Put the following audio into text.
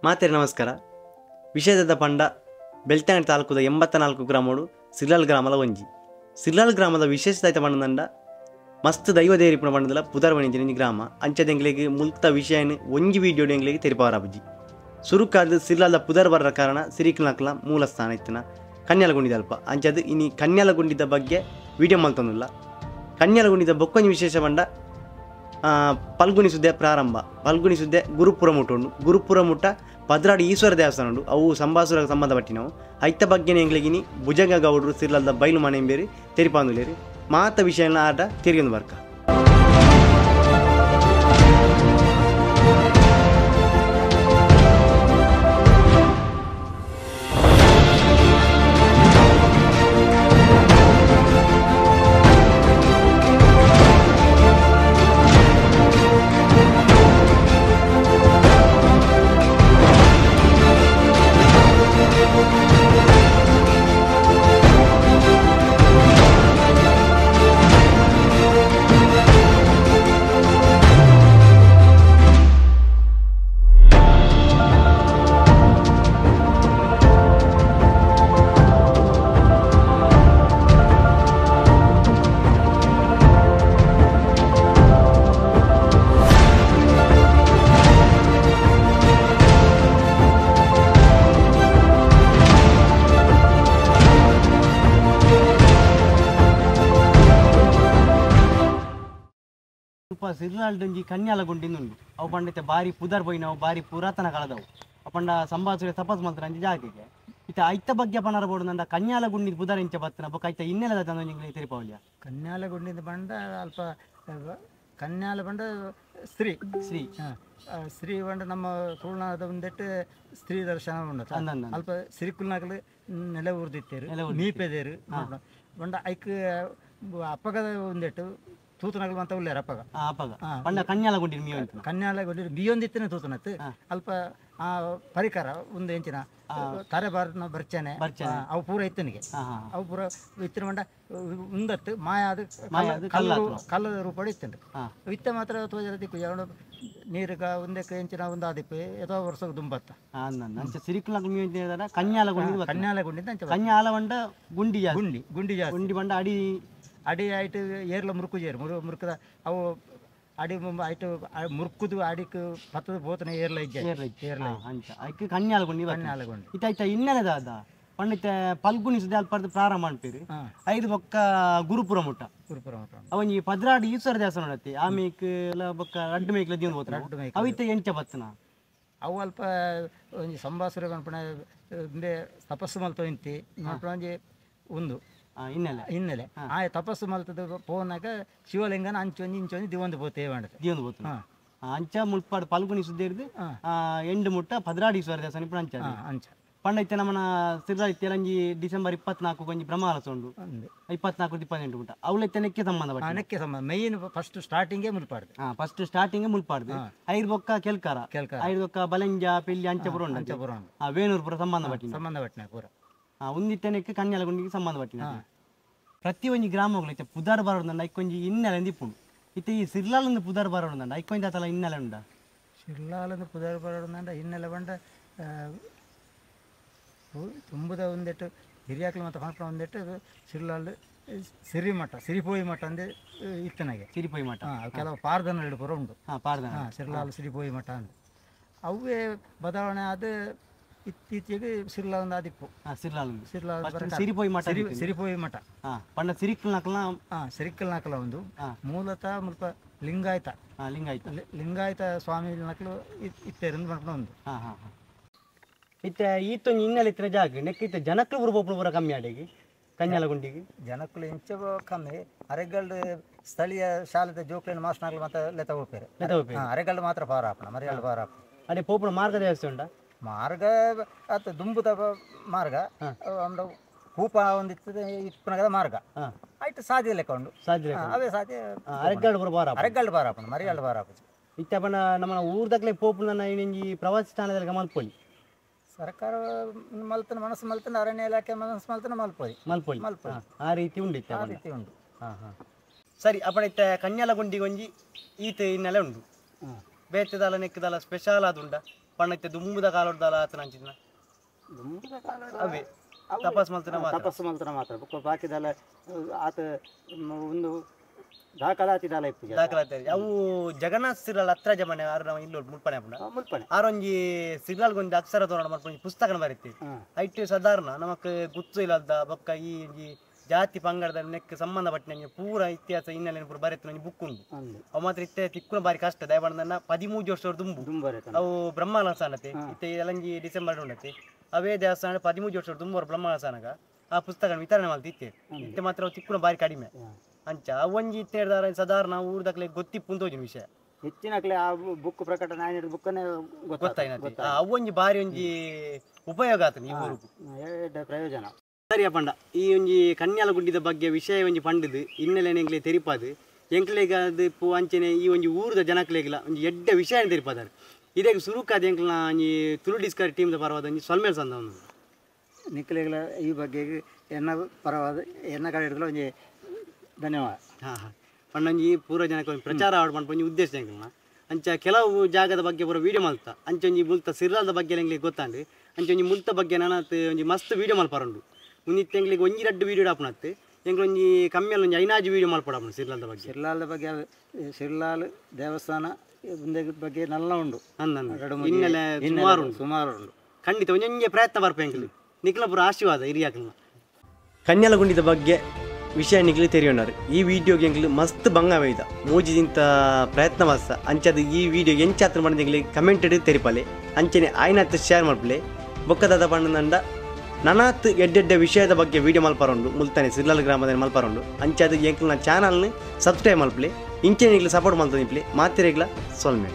ಮಾತೆರೆ ನಮಸ್ಕಾರ. ವಿಶೇಷದ ಪಂಡ ಬೆಳ್ತಂಗಡಿ ತಾಲೂಕುದ 84 ಗ್ರಾಮಡು ಸಿರ್ಲಾಲ್ ಗ್ರಾಮದ ಒಂಜಿ. ಸಿರ್ಲಾಲ್ ಗ್ರಾಮದ ವಿಶೇಷತೆ ಪಂಡಂಡ ಮಸ್ತ್ ದೈವ ದೇರಿಪುನ ಪಂಡದಲ ಪುದರ್ವಣಿಂಚಿನ ಗ್ರಾಮ. ಅಂಚದೆಂಗ್ಲಿಗೆ ಮುಲ್ತ ವಿಷಯನ ಒಂಜಿ ವೀಡಿಯೋ ಎಂಗ್ಲಿಗೆ ತೆರಿಪವರಾಬುಜಿ. ಸುರುಕಾದ ಸಿರ್ಲಾಲ್ದ ಪುದರ್ ಬರ ಕಾರಣ ಸಿರಿಕ್ಲಕ್ಲ ಮೂಲ ಸ್ಥಾನ ಇತ್ತಿನ ಕನ್ಯಾಲಗುಂಡಿದಲ್ಪ. ಅಂಚದು ಇನಿ ಕನ್ಯಾಲಗುಂಡಿದ ಬಗ್ಗೆ ವೀಡಿಯೋ ಮಲ್ತೊಂದುಲ್ಲ. ಕನ್ಯಾಲಗುಂಡಿದ ಬೊಕ್ಕೊಂಜಿ ವಿಶೇಷ ಪಂಡ ಪಲ್ಗುಣಿ ಸುದ್ದೆ ಪ್ರಾರಂಭ. ಪಲ್ಗುಣಿ ಸುದ್ದೆ ಗುರುಪುರ ಮುಟ್ಟ ಉಂಡು. ಗುರುಪುರ ಮುಟ್ಟ ಪದ್ರಾಡು ಈಶ್ವರ ದೇವಸ್ಥಾನ ಉಂಡು. ಅವು ಸಂಬಾಸುರ ಸಂಬಂಧಪಟ್ಟಿನವು. ಐತ ಬಗ್ಗೆನೇ ಎಂಗ್ಲಿಗಿನಿ ಭುಜಂಗ ಗೌಡರು ಸಿರ್ಲಾಲ್ದ ಬೈಲು ಮನೆ ಬೇರಿ ತೆರಿಪಾಂದುಲೇರಿ ಮಾತ ವಿಷಯನ ಆಟ ತಿರುಗಿಂದು ಬರ್ಕ. ಸಿರ್ಲಾಲ್ಡೊಂಜಿ ಕನ್ಯಾಲಗುಂಡಿಂದುಂಡು. ಅವು ಪಂಡಿತ ಬಾರಿ ಪುದರ್ ಪೋಯಿನವು, ಬಾರಿ ಪುರಾತನ ಕಾಲದವು. ಪಂಡ ಸಂಭಾಷಣೆ ತಪಸ್ ಮಲ್ತನ ಅಂಚ ಜಾಗೆಗೆ ಇತ್ತ ಐತ ಬಗ್ಗೆ ಪನರ ಬೋಡು. ನಂಡ ಕನ್ಯಾಲಗುಂಡಿ ಪುದರ್ ಇಂಚ ಬತ್ತನ ಬೊಕ್ಕ ಐತ ಇನ್ನೆಲದ ತಂದು ತೆರಿಪವಲ್ಯ. ಕನ್ಯಾಲಗುಂಡಿಂದ ಬಂಡ ಅಲ್ಪ ಕನ್ಯಾಲ ಬಂಡ ಸ್ತ್ರೀ ಸ್ತ್ರೀ ಸ್ತ್ರೀ ಬಂಡ ನಮ್ಮ ತುಳುನಾದ ಒಂದೆಟ್ಟು ಸ್ತ್ರೀ ದರ್ಶನ ಉಂಡು. ಅಲ್ಪ ಸಿರಿಕುಲ್ನಾಗಲು ನೆಲೆ ಊರ್ದಿತ್ತೇರು ಮೀಪೆದೇರು ಬಂಡ ಐಕ್ ಅಪ್ಪಗದ ಒಂದೆಟ್ಟು ತೂತನಗಲು ಅಂತ ಉಳ್ಳೇರು ಅಪ್ಪಗ. ಅಪ್ಪಗ ಪಂಡ ಕನ್ಯಾಲಗುಂಡಿ ಕನ್ಯಾಲಗುಂಡಿ ಬಿಯೊಂದಿತ್ತನೆ ತೂತನತ್ತು. ಅಲ್ಪ ಆ ಪರಿಕರ ಒಂದು ಎಂಚಿನ ತರೆ ಬಾರ್ನ ಬರ್ಚನೆ ಅವು ಪೂರ ಇತ್ತನಿಗೆ. ಅವು ಪೂರ ಇತ್ತಿನ ಬಂಡ ಉಂದತ್ತು ಮಾಯಾದ ಕಲ್ಲು ಕಲ್ಲು ರೂಪಡಿ ಇತ್ತಂಡು. ಇತ್ತ ಮಾತ್ರ ತೋಜರ ದಿಕ್ಕು ಯಾವ ನೀರುಗ ಒಂದಕ್ಕೆ ಎಂಚಿನ ಒಂದು ಆದಿಪ್ಪು ಏತೋ ವರ್ಷ ದುಂಬತ್ತ. ಕನ್ಯಾಲಗುಂಡಿ ಕನ್ಯಾಲಗುಂಡಿ ಕನ್ಯಾಲ ಬಂಡ ಗುಂಡಿ ಗುಂಡಿ ಗುಂಡಿ ಜಾಸ್ತಿ ಗುಂಡಿ ಬಂಡ ಅಡಿ ಅಡಿ ಆಯ್ತು ಏರ್ಲ ಮುರುಕು ಜೇರು ಮುರುಕದ ಅವು ಅಡಿ ಆಯ್ತು ಮುರುಕುದು ಅಡಿಕ್ ಪತ್ತದ ಬೋತನ ಏರ್ಲ ಇಜ್ಜೆ ಏರ್ಲ ಅಂಚ ಐಕ್ ಕನ್ಯಾಲಗುಂಡಿ ಕನ್ಯಾಲಗುಂಡಿ ಇತ್ತ ಐತ ಇನ್ನೆಲದ ಅದ ಪಂಡಿತ ಪಲ್ಗುಣಿ ಸುದ್ದಿ ಅಲ್ಪರ್ದು ಪ್ರಾರಂಭ ಮಾಡ್ತೀರಿ. ಐದು ಬೊಕ್ಕ ಗುರುಪುರ ಮುಟ್ಟ ಗುರುಪುರ ಮುಟ್ಟ ಅವನಿ ಪದ್ರಾಡು ಈಶ್ವರ ದೇವಸ್ಥಾನ ಉಂಡತ್ತಿ. ಆ ಮೇಕ್ ಬೊಕ್ಕ ರಡ್ಡು ಮೇಕ್ಲ ದಿನ ಬೋತನ ಅವು ಇತ್ತ ಎಂಚ ಬತ್ತನ ಅವು ಅಲ್ಪ ಒಂಜಿ ಸಂಭಾಸುರ ಪನ್ಪುನ ತಪಸ್ಸು ಮಲ್ತ ಇಂತಿ ಒಂಜಿ ಒಂದು ಹಿನ್ನೆಲೆ ಹಿನ್ನೆಲೆ ಆ ತಪಸ್ಸು ಮಲ್ತದ ಪೋನಾಗ ಶಿವಲಿಂಗನ ಅಂಚೊಂಜಿ ಇಂಚೊಂಜಿ ದಿವಂದು ಪೋತೆ ಪಂಡತೆ ದಿವಂದು ಪೋತು ಅಂಚ ಮುಲ್ಪಾಡು ಪಲ್ಗುಣಿ ಸುದ್ದಿ ಹಿಡ್ದು ಎಂಡು ಮುಟ್ಟ ಪದ್ರಾಡು ಈಶ್ವರ ದೇವಸ್ಥಾನ ಇಪ್ಪು ಅಂಚ ಅಂಚ ಪಂಡ ಇತ್ತೆ ನಮ್ಮನ ಸಿರ್ಲಾಲ್ ಇತ್ತೆಲಂಜಿ ಡಿಸೆಂಬರ್ 24 ಒಂಜಿ ಬ್ರಹ್ಮರಥ ಉಂಡು. 24 28 ಮುಟ್ಟ ಅವಳ ನೆಕ್ಕೆ ಸಂಬಂಧ ನೆಕ್ಕೆ ಸಂಬಂಧ ಮೈನ್ ಫಸ್ಟ್ ಸ್ಟಾರ್ಟಿಂಗೇ ಮುಲ್ಪಾಡ್ದು. ಫಸ್ಟ್ ಸ್ಟಾರ್ಟಿಂಗ್ ಮುಲ್ಪಾಡ್ದು. ಐದು ಬೊಕ್ಕ ಕೆಲ್ಕಾರ ಐದು ಬೊಕ್ಕ ಬಲಂಜ ಪಿಲ್ಲಿ ಅಂಚಪುರ ಉಂಡು. ವೇಣೂರು ಪುರ ಸಂಬಂಧ ಪಟ್ಟಿನ ಸಂಬಂಧ ಪಟ್ಟಿನ ಪೂರ ಉಂದಿತ್ತನೆಕ್ಕೆ ಕನ್ಯಾಲಗುಂಡಿಗೆ ಸಂಬಂಧ ಪಟ್ಟಿನ. ಪ್ರತಿ ಒಂಜಿ ಗ್ರಾಮಗಳು ಇತ್ತೆ ಪುದರ್ ಬರೋದಂಡ ಐಕೊಂಜಿ ಹಿನ್ನೆಲೆ ಇಪ್ಪುಂಡು. ಇತ್ತೆ ಈ ಸಿರ್ಲಾಲಂದು ಪುದರ್ ಬರೋದಂಡ ಐಕೊಂಜಿ ಆತಲ ಹಿನ್ನೆಲೆ ಉಂಡ. ಸಿರ್ಲಾಲಂದು ಪುದರ್ ಬರೋದಂಡ ಹಿನ್ನೆಲೆ ಬಂಡ ತುಂಬುದ ಒಂದೆಟ್ಟು ಹಿರಿಯಾಕ್ಲು ಮತ್ತು ಪಂಪ ಒಂದೆಟ್ಟು ಸಿರ್ಲಾಲ್ ಸಿರಿಮಠ ಸಿರಿಪೋಯಿ ಮಠ ಅಂದೆ ಇತ್ತನಾಗೆ ಸಿರಿಪೋಯಿ ಮಠ ಕೆಲವು ಪಾರ್ದನ ಪೂರ ಉಂಡು. ಪಾರ್ದನ ಸಿರ್ಲಾಲ್ ಸಿರಿಪೋಯಿ ಮಠ ಅಂದು ಅವೇ ಬದಲಾವಣೆ ಆದ ಇತ್ತೀಚೆಗೆ ಸಿರ್ಲಾಲ್ ಆದಿಪ್ಪು. ಸಿರ್ಲಾಲ್ ಸಿರ್ಲಾಲ್ ಸಿರಿಪೋಯಿ ಮಠ ಸಿರಿಪೋಯಿ ಮಠ ಪಂಡ ಸಿರಿಕಲ್ನಾಕಲ ಸಿರಿಕಲ್ನಾಕಲ ಒಂದು ಮೂಲತಃ ಮುಲ್ಪ ಲಿಂಗಾಯತ ಲಿಂಗಾಯತ ಲಿಂಗಾಯತ ಸ್ವಾಮಿ ನಕಲು ಇತ್ತೇರಿಂದ ಪನ್ಪುನ ಒಂದು. ಇತ್ತೆ ಈತೊಂಜಿ ಹಿನ್ನೆಲೆ ಇತ್ತಿನ ಜಾಗ ನೆಕ್ಕಿತ್ತೆ ಜನಕ್ಲು ಪೂರ ಪೋಪುನ ಪೂರ ಕಮ್ಮಿ ಆಡೆಗೆ ಕನ್ಯಾಲಗುಂಡಿಗೆ ಜನಕ್ಕಲು ಇಂಚ ಕಮ್ಮಿ. ಅರೆಗಲ್ಡು ಸ್ಥಳೀಯ ಶಾಲೆದ ಜೋಕ್ಲಿನ ಮಾಸ್ಟರ್ನಾಗ್ಲು ಮಾತ್ರ ಲೆತ ಹೋಗ್ತಾರೆ ಅರೆಗಲ್ಡು ಮಾತ್ರ ಪಾರ ಆಪಣ ಮರಿಯಾಳು ಪಾರ ಆಪಣ. ಅದೇ ಪೋಪುನ ಮಾರ್ಗದ ವ್ಯವಸ್ಥೆ ಉಂಟಾ? ಮಾರ್ಗ ಅತ್ತ ದುಂಬುದ ಮಾರ್ಗ ಅಂಡ ಕೂಪ ಒಂದಿತ್ತದ ಇಪ್ಪನಗದ ಮಾರ್ಗ ಆಯ್ತು ಸಾಧ್ಯ ಲೆಕ್ಕ ಉಂಡು ಸಾಧ್ಯ ಅವೇ ಸಾಧ್ಯ. ಅರೆಗಲ್ಡು ಪೂರ ಬಾರ ಅರೆಗಲ್ಡು ಬಾರ ಆಪಣ ಮರಿಯಾಳು ಬಾರ ಆಪುಜಿ. ಇತ್ತೆ ಪಂಡ ನಮ್ಮ ಊರ್ದಕ್ಲೆ ಪೋಪುನ ಇನ್ನೊಂಜಿ ಪ್ರವಾಸಿ ಸ್ಥಾನದಲ್ಲಿ ಮಲ್ಪೊಲಿ ಸರ್ಕಾರ ಮಲ್ತನ ಮನಸ್ಸು ಮಲ್ತನ ಅರಣ್ಯ ಇಲಾಖೆ ಮನಸ್ಸು ಮಲ್ತನ ಮಲ್ಪೊಲಿ ಮಲ್ಪೊಲಿ ಮಲ್ಪೊಲಿ ಆ ರೀತಿ ಉಂಡು ಆ ರೀತಿ ಉಂಡು. ಸರಿ ಅಪ್ಪಣ ಇತ್ತೆ ಕನ್ಯಾಲಗುಂಡಿಗೊಂಜಿ ಈತ ಹಿನ್ನೆಲೆ ಉಂಡು. ಬೇತೆದಾಲ ನೆಕ್ಕದಾಲ ಸ್ಪೆಷಲ್ ಆದುಂಡ? ಪಂಡ ದುಂಬುದ ಕಾಲೊಡ್ದಾಲ ಆತನ ಅಂಚಿನ ದುಂಬುದ ಕಾಲ ಅವೇ ತಪಸ್ ಮಲ್ತನ ಮಾತ್ರ ತಪಸ್ಸು ಮಲ್ತನ ಮಾತ್ರ ಬೊಕ್ಕ ಬಾಕಿದಲ್ಲ ಆತ ಒಂದು ದಾಖಲಾತಿ ದಾಲ ಇಪ್ಪು ದಾಖಲಾತಿ ಅವು ಜಗನ್ನಾಥ ಸಿರ್ಲಾಲ್ ಹತ್ರ ಜಮನೆ ಆರು ನಾವು ಇಲ್ಲಿ ಮುಲ್ಪನೆ ಆಪುಂಡ ಮುಲ್ಪನೆ ಆರೊಂಜಿ ಸಿರ್ಲಾಲ್ ಒಂಜಿ ಅಕ್ಷರ ತೋರಣ ಮಲ್ಪೊಂಜಿ ಪುಸ್ತಕನ ಬರೀತಿ ಐಟ್ ಸಾಧಾರಣ ನಮಕ್ ಗುತ್ತು ಇಲ್ಲದ ಬೊಕ್ಕ ಈ ಒಂಜಿ ಜಾತಿ ಪಂಗಡದ ನೆಕ್ ಸಂಬಂಧಪಟ್ಟಿನ ಪೂರ ಇತಿಹಾಸ ಹಿನ್ನೆಲೆ ಪೂರ ಬರೆತಿನ ಒಂಜಿ ಬುಕ್ ಉಂಡು ಅವು ಮಾತ್ರ ಇತ್ತೆ ತಿಕ್ಕುನ ಬಾರಿ ಕಷ್ಟ ದಯಪಂಡ 13 ವರ್ಷ ದುಂಬು ಅವು ಬ್ರಹ್ಮಲಸಾನತೆ ಇತ್ತೆ ಎಲಂಜಿ ಡಿಸೆಂಬರ್ ಉಂಡತೆ ಅವೇ ದೇವಸ್ಥಾನ 13 ವರ್ಷ ದುಂಬು ಬ್ರಹ್ಮಲಸಾನಗ ಆ ಪುಸ್ತಕ ವಿತರಣೆ ಮಾಡ್ತಿ ಇತ್ತೆ ಇತ್ತೆ ಮಾತ್ರ ಅವು ತಿಕ್ಕುನ ಬಾರಿ ಕಡಿಮೆ ಅಂಚ ಅವೊಂಜಿ ಇತ್ತೆ ಸಾಧಾರಣ ಊರ್ದಕ್ಲೆ ಗೊತ್ತಿಪ್ಪು ತೋಜಿನ ವಿಷಯ ಹೆಚ್ಚಿನಕ್ಲೆ ಆ ಬುಕ್ ಪ್ರಕಟಣೆ ಆಯ್ನ ಬುಕ್ಕನ್ನೇ ಗೊತ್ತಾಯ್ತು ಅವೊಂಜಿ ಬಾರಿ ಒಂಜಿ ಉಪಯೋಗ ಆತನ ಈ ಊರುಗು ಪ್ರಯೋಜನ ಸರಿಯ ಪಂಡ ಈ ಒಂಜಿ ಕನ್ಯಾಲ ಗುಡ್ಡಿದ ಬಗ್ಗೆ ವಿಷಯ ಒಂಜಿ ಪಂಡದು ಹಿನ್ನೆಲೆ ಎಂಕ್ಲೆ ತೆರಿಪಾದು ಎಂಕ್ಲೆಗ ಅದು ಪೂ ಅಂಚನೆ ಈ ಒಂಜಿ ಊರದ ಜನಕ್ಲೆಗ್ಲ ಒಂಜಿ ಎಡ್ಡೆ ವಿಷಯ ತೆರಿಪಾದಾರೆ ಇದೇ ಸುರುಕಾದ ಎಂಕ್ಲ ಒಂಜಿ ತುಳು ಡಿಸ್ಕವರಿ ಟೀಮ್ದ ಪರವಾದ ಒಂಜಿ ಸೊಲ್ಮೇಲ್ ಸಂದ ಒಂದು ನಿಕ್ಲೆಗ್ಲ ಈ ಬಗ್ಗೆ ಎನ್ನ ಪರವಾದ ಎನ್ನ ಕಡೆ ಹಿಡಿದಲ ಒಂಜಿ ಧನ್ಯವಾದ. ಹಾಂ ಹಾಂ ಪಂಡೊಂಜಿ ಪೂರ್ವ ಜನಕ್ಕೆ ಒಂಜಿ ಪ್ರಚಾರ ಆಡ್ ಪಂಡ ಒಂಜಿ ಉದ್ದೇಶ ಎಂಕ್ಲನ ಅಂಚ ಕೆಲವು ಜಾಗದ ಬಗ್ಗೆ ಪೂರ ವೀಡಿಯೋ ಮಲ್ತ ಅಂಚ ಒಂಜಿ ಮುಲ್ತ ಸಿರ್ಲಾಲ್ದ ಬಗ್ಗೆ ಎಂಕ್ಲೆಗ್ ಗೊತ್ತಾಂಡ್ ಅಂಚ ಒಂಜಿ ಮುಲ್ತ ಬಗ್ಗೆ ನಾನತ್ ಒಂಜಿ ಮಸ್ತ್ ವೀಡಿಯೋ ಮಲ್ಪರುಂಡು ಮುಂದಿತ್ತೆ ಎಂಕ್ಲೆಗ್ ಒಂಜಿ ರಡ್ಡು ವೀಡಿಯೋ ಆಪುನತ್ತು ಎಂಕ್ಲ ಒಂಜಿ ಕಮ್ಮಿಯಲ್ಲಿ ಒಂಜಿ ಐನಾಜಿ ವೀಡಿಯೋ ಮಲ್ಪಡಾಪುಂಡು ಸಿರ್ಲಾಲ್ದ ಬಗ್ಗೆ. ಸಿರ್ಲಾಲ್ದ ಬಗ್ಗೆ ಸಿರ್ಲಾಲ್ ದೇವಸ್ಥಾನ ಬಗ್ಗೆ ನಲ್ಲ ಉಂಡು ಹಿನ್ನೆಲೆ ಸುಮಾರು ಉಂಡು ಸುಮಾರು ಉಂಡು ಖಂಡಿತ ಒಂಜೊಂಜೆ ಪ್ರಯತ್ನ ಬರ್ಪ ಎಂಕ್ಲು ನಿಕ್ಲ ಪೂರ ಆಶೀರ್ವಾದ ಹಿರಿಯಾಕ್ಲ. ಕನ್ಯಾಲಗುಂಡಿದ ಬಗ್ಗೆ ವಿಷಯ ನಿಕ್ಲು ತೆರಿಯೋಣಾರು ಈ ವಿಡಿಯೋಗೆ ಎಂಕ್ಲು ಮಸ್ತ್ ಭಂಗ ವೈದ ಮೂಜಿದಿಂತ ಪ್ರಯತ್ನ ಮಸ್ತ ಅಂಚದು ಈ ವಿಡಿಯೋ ಎಂಚಾತ್ರ ಮಾಡಿದ ಕಮೆಂಟ್ ತೆರಿಪಲೆ ಅಂಚನೆ ಆಯ್ನತ್ತು ಶೇರ್ ಮಾಡ್ಪಲೆ ಬೊಕ್ಕದಾದ ಪಂಡನಂಡ ನನಾತ್ ಎಡ್ಡೆಡ್ಡೆ ವಿಷಯದ ಬಗ್ಗೆ ವಿಡಿಯೋ ಮಲ್ಪರುಂಡು ಮುಲ್ತಾನೆ ಸಿರ್ಲಾಲ್ ಗ್ರಾಮದ ಮಲ್ಪರುಂಡು ಅಂಚದು ಎಂಕ್ಲನ ಚಾನಲ್ನ ಸಬ್ಸ್ಕ್ರೈಬ್ ಮಲ್ಪಲೆ ಇಂಚನೆ ನಿಕ್ಲು ಸಪೋರ್ಟ್ ಮಲ್ತ ನಿಪ್ಲೆ ಮಾತಿರೆಗ್ಲ ಸೊಲ್ಮೆ.